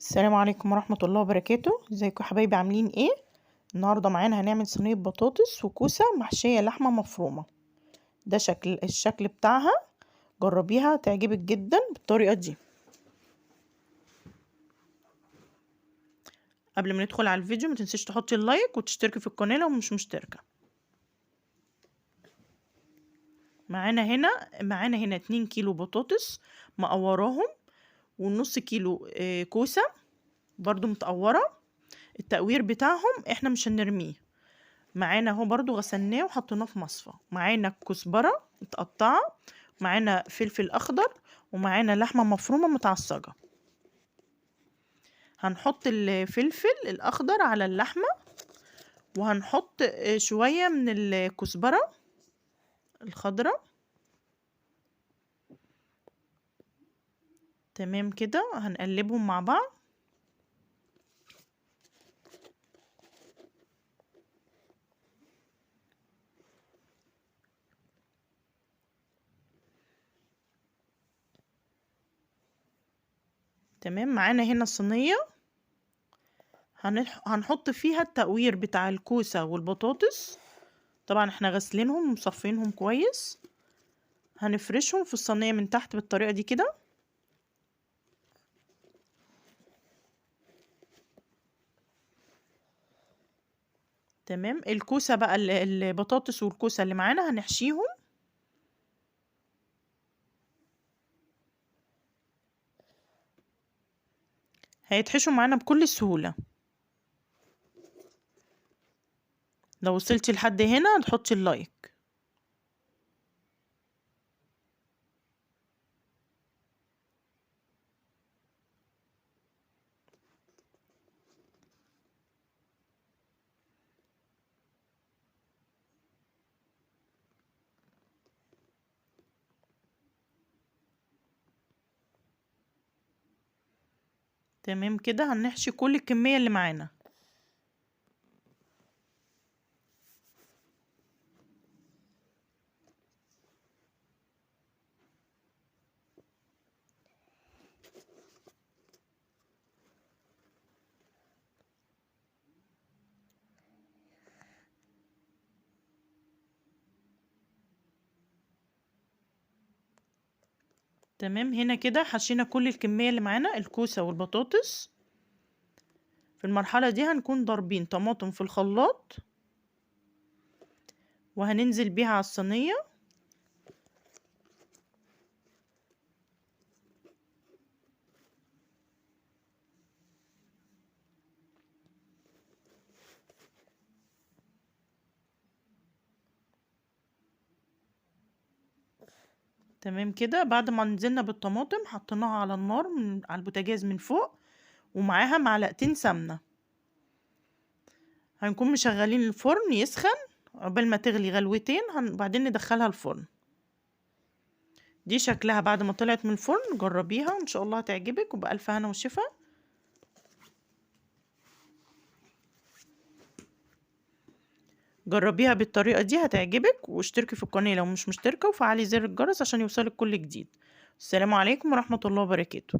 السلام عليكم ورحمة الله وبركاته. ازيكم يا حبايبي، عاملين ايه؟ النهاردة معانا هنعمل صينية بطاطس وكوسة محشية لحمة مفرومة. ده الشكل بتاعها، جربيها تعجبك جدا بالطريقة دي. قبل ما ندخل على الفيديو ما تنسيش تحطي اللايك وتشتركي في القناة لو مش مشتركة. معانا هنا 2 كيلو بطاطس مقوراهم، ونص كيلو كوسة برضو متقورة. التقوير بتاعهم احنا مش هنرميه، معانا اهو برضو غسلناه وحطيناه في مصفى. معانا كزبرة متقطعة، معانا فلفل اخضر، ومعانا لحمة مفرومة متعصجة. هنحط الفلفل الاخضر على اللحمة، وهنحط شوية من الكزبرة الخضرة. تمام كده، هنقلبهم مع بعض. تمام، معانا هنا الصينية هنحط فيها التقوير بتاع الكوسة والبطاطس. طبعا احنا غسلينهم ومصفينهم كويس. هنفرشهم في الصينية من تحت بالطريقة دي كده. تمام، الكوسة بقى البطاطس والكوسة اللي معانا هنحشيهم. هيتحشوا معانا بكل سهولة. لو وصلتي لحد هنا تحطي اللايك. تمام كده، هنحشي كل الكمية اللي معانا. تمام، هنا كده حشينا كل الكمية اللي معانا، الكوسة والبطاطس. في المرحلة دي هنكون ضاربين طماطم في الخلاط، وهننزل بيها على الصينية. تمام كده، بعد ما نزلنا بالطماطم حطيناها على النار على البوتاجاز من فوق، ومعاها معلقتين سمنة. هنكون مشغلين الفرن يسخن عقبال ما تغلي غلوتين، بعدين ندخلها الفرن. دي شكلها بعد ما طلعت من الفرن، جربيها وان شاء الله هتعجبك، وبألف هنا وشفا. جربيها بالطريقة دي هتعجبك، واشتركي في القناة لو مش مشتركة، وفعلي زر الجرس عشان يوصلك كل جديد. السلام عليكم ورحمة الله وبركاته.